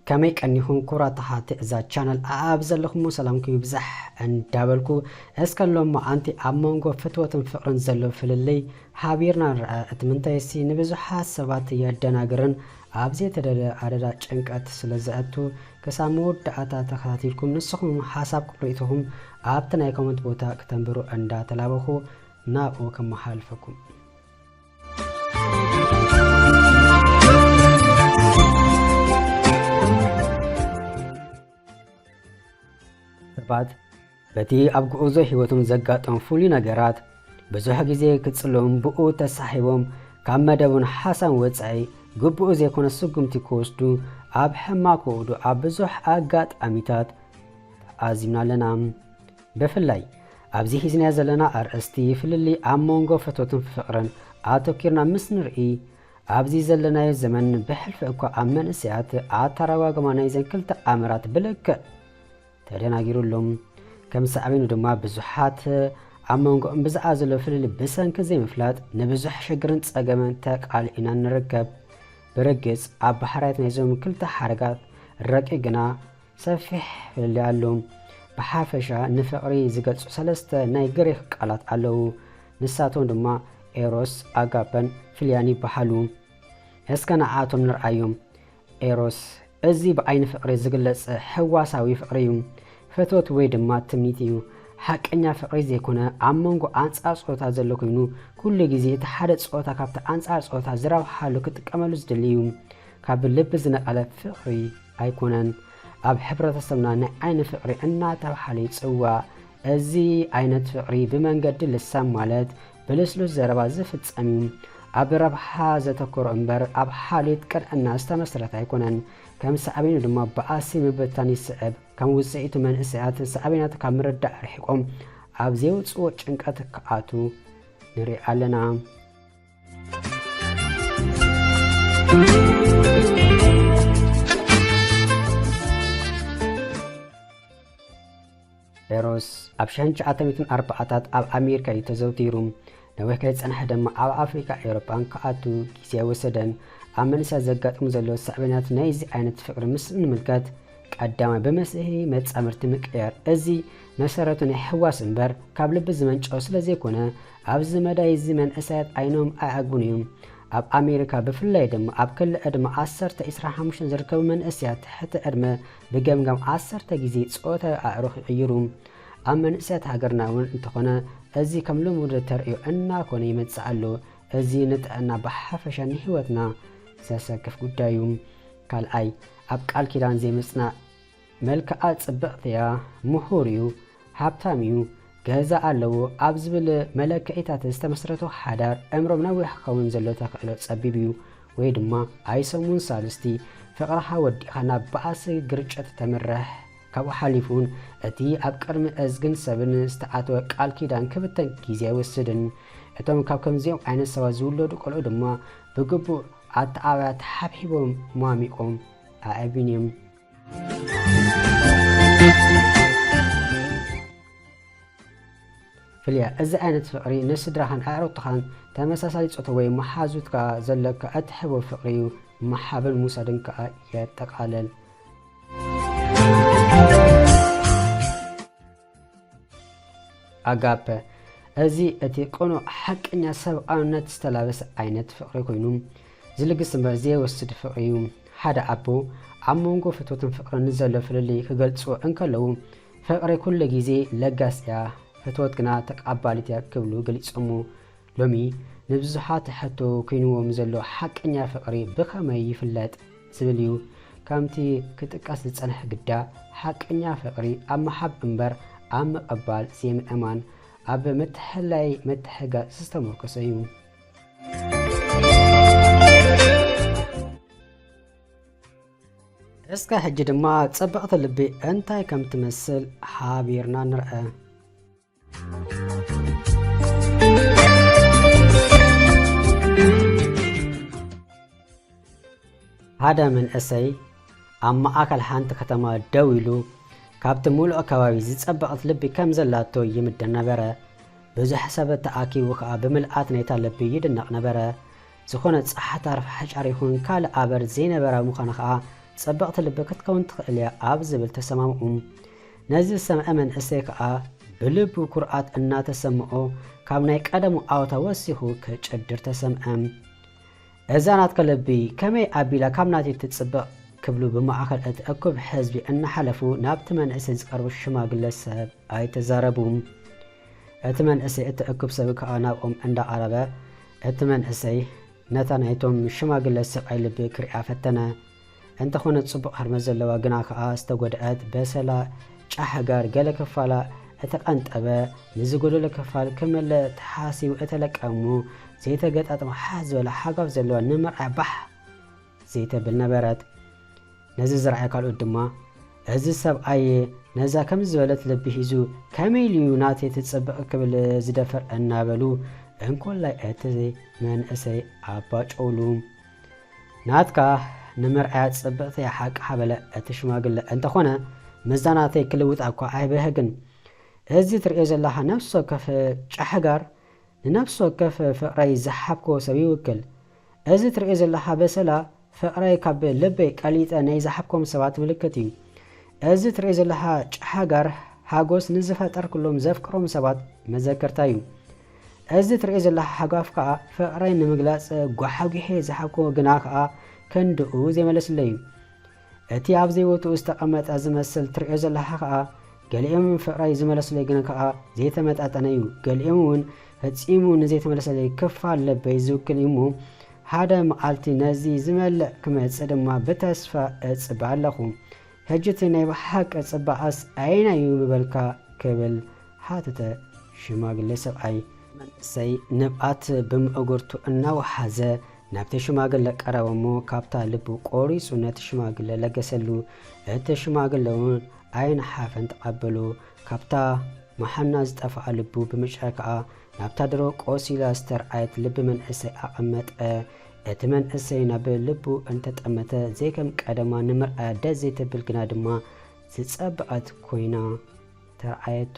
ከመይ ቀኒኹም ክቡራት ተኸታተልቲ እዛ ቻነል? ኣብ ዘለኹሞ ሰላምኩም ይብዛሕ እንዳበልኩ፣ እስከ ሎማዓንቲ ኣብ መንጎ ፍትወትን ፍቕርን ዘሎ ፍልልይ ሓቢርና ንርኣ። እቲ ምንታይሲ ንብዙሓት ሰባት የደናግርን ኣብ ዘይተደለ ኣደዳ ጭንቀት ስለ ዘእቱ፣ ክሳብ መወዳእታ ተኸታቲልኩም ንስኹም ሓሳብኩም ርእይቶኹም ኣብቲ ናይ ኮመንት ቦታ ክተንብሩ እንዳተላበኹ ናብኡ ከመሓልፈኩም። ሰባት በቲ ኣብ ጉዕዞ ህይወቶም ዘጋጠም ፍሉይ ነገራት ብዙሕ ግዜ ክጽልኡን ብኡ ተሳሒቦም ካብ መደቡን ሓሳብ ወጻኢ ግቡእ ዘይኮነ ስጉምቲ ክወስዱ ኣብ ሕማቕ ክውዱ ኣብ ብዙሕ ኣጋጣሚታት ተዓዚብና ኣለና። ብፍላይ ኣብዚ ሒዝናዮ ዘለና ኣርእስቲ ፍልልይ ኣብ መንጎ ፍትወትን ፍቕርን ኣተኲርና ምስ ንርኢ፣ ኣብዚ ዘለናዮ ዘመን ብሕልፊ እኳ ኣብ መንእሰያት ኣተረጓጉማ ናይዘን ክልተ ኣምራት ብልክዕ ተደናጊሩ ኣሎ። ከም ሳዕቤኑ ድማ ብዙሓት ኣብ መንጎኦም ብዛዕባ ዘሎ ፍልልይ ብሰንኪ ዘይምፍላጥ ንብዙሕ ሽግርን ጸገምን ተቃሊዕና ንርከብ። ብርግጽ ኣብ ባሕርያት ናይዞም ክልተ ሓረጋት ረቂቕ ግና ሰፊሕ ፍልልይ ኣሎ። ብሓፈሻ ንፍቕሪ ዝገልጹ ሰለስተ ናይ ግሪኽ ቃላት ኣለዉ። ንሳቶም ድማ ኤሮስ፣ ኣጋፐን ፊልያን ይበሃሉ። እስከ ንዓኣቶም ንርኣዮም። ኤሮስ፣ እዚ ብዓይኒ ፍቕሪ ዝግለጽ ሕዋሳዊ ፍቕሪ እዩ። ፍትወት ወይ ድማ ትምኒት እዩ። ሓቀኛ ፍቕሪ ዘይኮነ፣ ኣብ መንጎ ኣንጻር ጾታ ዘሎ ኮይኑ፣ ኩሉ ግዜ እቲ ሓደ ጾታ ካብቲ ኣንጻር ጾታ ዝረብሓሉ ክጥቀመሉ ዝደሊ እዩ። ካብ ልቢ ዝነቐለ ፍቕሪ ኣይኮነን። ኣብ ሕብረተሰብና ናይ ዓይኒ ፍቕሪ እናተባህለ ይጽዋዕ። እዚ ዓይነት ፍቕሪ ብመንገዲ ልሳን ማለት ብልስሉስ ዘረባ ዝፍጸም እዩ። ኣብ ረብሓ ዘተኮረ እምበር ኣብ ሓልዮት ቅንዕና ዝተመስረተ ኣይኮነን። ከም ሳዕቤኑ ድማ ባእሲ ምብትታን ይስዕብ። ከም ውጽኢቱ መንእሰያት ሳዕቤናቱ ካብ ምርዳእ ርሒቖም ኣብ ዘይውጽዎ ጭንቀት ክኣትዉ ንርኢ ኣለና። ኤሮስ ኣብ ሽሕን ትሽዓተ ሚእትን ኣርባዓታት ኣብ ኣሜሪካ እዩ ተዘውቲሩ። ነዊሕ ከይጸንሐ ድማ ኣብ ኣፍሪካ፣ ኤውሮጳን ክኣቱ ግዜ ኣይወሰደን። ኣብ መንእሰያት ዘጋጥሙ ዘለዉ ሳዕቤናት ናይዚ ዓይነት ፍቕሪ ምስ እንምልከት፣ ቀዳማይ ብመስርሒ መጻምድቲ ምቅያር። እዚ መሰረቱ ናይ ሕዋስ እምበር ካብ ልቢ ዝመንጨው ስለ ዘይኮነ፣ ኣብዚ መዳይ እዚ መንእሰያት ዓይኖም ኣይዓግቡን እዮም። ኣብ ኣሜሪካ ብፍላይ ድማ ኣብ ክሊ ዕድመ ዓሰርተ፣ ዕስራን ሓሙሽተን ዝርከቡ መንእሰያት ትሕቲ ዕድመ ብገምጋም ዓሰርተ ግዜ ጾታዊ ኣዕሩኽ ይቕይሩ። ኣብ መንእሰያት ሃገርና እውን እንተኾነ እዚ ከም ልሙድ ተርእዮ እናኾነ ይመጽእ ኣሎ። እዚ ንጥዕና ብሓፈሻ ንህይወትና ዘሰክፍ ጉዳይ እዩ። ካልኣይ፣ ኣብ ቃል ኪዳን ዘይምጽናዕ። መልክዓ ጽብቕቲ እያ፣ ምሁር እዩ፣ ሃብታም እዩ፣ ገዛ ኣለዎ ኣብ ዝብል መለክዒታት ዝተመስረቱ ሓዳር ዕምሮም ነዊሕ ክኸውን ዘሎ ተኽእሎ ጸቢብ እዩ። ወይ ድማ ኣይሰሙን ሳልስቲ ፍቕርኻ ወዲእኻ ናብ ባእሲ ግርጭት ተምርሕ። ካብኡ ሓሊፉ እውን እቲ ኣብ ቅድሚ እዝግን ሰብን ዝተኣተወ ቃል ኪዳን ክብተን ግዜ ኣይወስድን። እቶም ካብ ከምዚኦም ዓይነት ሰባት ዝውለዱ ቆልዑ ድማ ብግቡእ ኣተዓባብያ ተሓብሒቦም ሟሚቖም ኣዕብዩን እዮም። ፍልያ፣ እዚ ዓይነት ፍቕሪ ንስድራኻን ኣዕሩኽትኻን ተመሳሳሊ ጾታ ወይ መሓዙትካ ዘለካ እትሕቦ ፍቕሪ እዩ። ምሃብን ምውሳድን ከኣ የጠቓልል። ኣጋፐ፣ እዚ እቲ ቅኑዕ ሓቀኛ ሰብኣውነት ዝተላበሰ ዓይነት ፍቕሪ ኮይኑ፣ ዝልግስ እምበር ዘይወስድ ፍቕሪ እዩ። ሓደ ኣቦ ኣብ መንጎ ፍትወትን ፍቕርን ንዘሎ ፍልልይ ክገልጽዎ እንከለዉ፣ ፍቕሪ ኩሉ ግዜ ለጋስ እያ፣ ፍትወት ግና ተቓባሊት እያ ክብሉ ገሊጾሞ። ሎሚ ንብዙሓት ሕቶ ኮይንዎም ዘሎ ሓቀኛ ፍቕሪ ብኸመይ ይፍለጥ ዝብል እዩ። ከምቲ ክጥቀስ ዝጸንሐ ግዳ፣ ሓቀኛ ፍቕሪ ኣብ ምሃብ እምበር ኣብ ምቕባል ዘይምእማን፣ ኣብ ምትሕልላይ ምትሕግጋዝ ዝተመርኮሰ እዩ። እስከ ሕጂ ድማ ጽብቕቲ ልቢ እንታይ ከም ትመስል ሓቢርና ንርአ። ሓደ መንእሰይ ኣብ ማእከል ሓንቲ ከተማ ደው ኢሉ፣ ካብቲ ምሉእ ከባቢ ዝጸበቐት ልቢ ከም ዘላቶ ይምደን ነበረ። ብዙሕ ሰብ ተኣኪቡ ከኣ ብምልኣት ናይታ ልቢ ይድነቕ ነበረ። ዝኾነ ጸሓት ኣርፋሕጫር ይኹን ካልእ ኣበር ዘይነበራ ምዃና ከኣ ጽብቕቲ ልቢ ክትከውን ትኽእል እያ ኣብ ዝብል ተሰማምዑ። ነዚ ዝሰምዐ መንእሰይ ከኣ ብልቡ ኩርዓት እናተሰምዖ ካብ ናይ ቀደሙ ዓወታ ወሲኹ ክጭድር ተሰምዐ። እዛ ናትካ ልቢ ከመይ ኣቢላ ካብ ናተይ ትጽብቕ ክብሉ ብማእከል እቲ እኩብ ህዝቢ እናሓለፉ ናብቲ መንእሰይ ዝቐርቡ ሽማግለ ሰብ ኣይተዛረቡ። እቲ መንእሰይ እቲ እኩብ ሰብ ከኣ ናብኦም እንዳቐረበ እቲ መንእሰይ ነታ ናይቶም ሽማግለ ሰብኣይ ልቢ ክሪኣ ፈተነ። እንተኾነ ጽቡቕ ህርመት ዘለዋ ግና ከኣ ዝተጎድአት በሰላ ጫሕ ጋር ገለ ክፋላ እተቐንጠበ ንዝጎደሎ ክፋል ክምልእ ተሓሲቡ እተለቀሙ ዘይተገጣጥሞ ሓዝ ዝበለ ሓጓፍ ዘለዋ ንምርኣያ ባህ ዘይተብል ነበረት። ነዚ ዝረኣየ ካልኦት ድማ እዚ ሰብኣይ ነዛ ከምዚ ዝበለት ልቢ ሒዙ ከመይ ኢሉ እዩ ናተይ ትጽብቕ ክብል ዝደፍር እናበሉ እንኮላይ እቲ መንእሰይ ኣባጨውሉ። ናትካ ንምርኣያ ጽብቕቲ እያ ሓቅኻ በለ እቲ ሽማግለ። እንተኾነ ምስዛ ናተይ ክልውጣ እኳ ኣይብህግን። እዚ ትርእዮ ዘለኻ ነፍሲ ወከፍ ጫሕጋር ንነፍሲ ወከፍ ፍቕረይ ዝሓብክዎ ሰብ ይውክል። እዚ ትርእዮ ዘለኻ በሰላ ፍቕረይ ካብ ልበይ ቀሊጠ ናይ ዝሓብክዎም ሰባት ምልክት እዩ። እዚ ትርእዮ ዘለኻ ጫሕጋር ሓጎስ ንዝፈጠርኩሎም ዘፍቅሮም ሰባት መዘከርታ እዩ። እዚ ትርእዮ ዘለኻ ሓጓፍ ከኣ ፍቕረይ ንምግላጽ ጓሓጒሐ ዝሓብክዎ ግና ከኣ ክንድኡ ዘይመለስለይ እዩ። እቲ ኣብ ዘይቦትኡ ዝተቐመጠ ዝመስል ትርእዮ ዘለኻ ከኣ ገሊኦም ፍቕረይ ዝመለስለይ ግን ከኣ ዘይተመጣጠነ እዩ። ገሊኦም እውን ፈጺሙ ንዘይተመለሰለይ ክፋል ልበይ ዝውክል እዩ እሞ ሓደ መዓልቲ ነዚ ዝመልእ ክመጽእ ድማ ብተስፋ እጽበ ኣለኹ። ሕጂ እቲ ናይ ብሓቂ ጽባቐስ ኣየናይ እዩ ምበልካ ክብል ሓተተ ሽማግለ ሰብኣይ። መንእሰይ ንብኣት ብምእግርቱ እናወሓዘ ናብቲ ሽማግለ ቀረበ እሞ ካብታ ልቡ ቆሪጹ ነቲ ሽማግለ ለገሰሉ። እቲ ሽማግለ እውን ኣይነሓፈን ተቐበሎ። ካብታ መሓና ዝጠፍኣ ልቡ ብምጭራይ ከኣ ናብታ ድሮ ቆሲላ ዝተርኣየት ልቢ መንእሰይ ኣቐመጠ። እቲ መንእሰይ ናብ ልቡ እንተጠመተ ዘይከም ቀደማ ንምርኣያ ደስ ዘይተብል ግና ድማ ዝጸበቐት ኮይና ተርኣየቱ።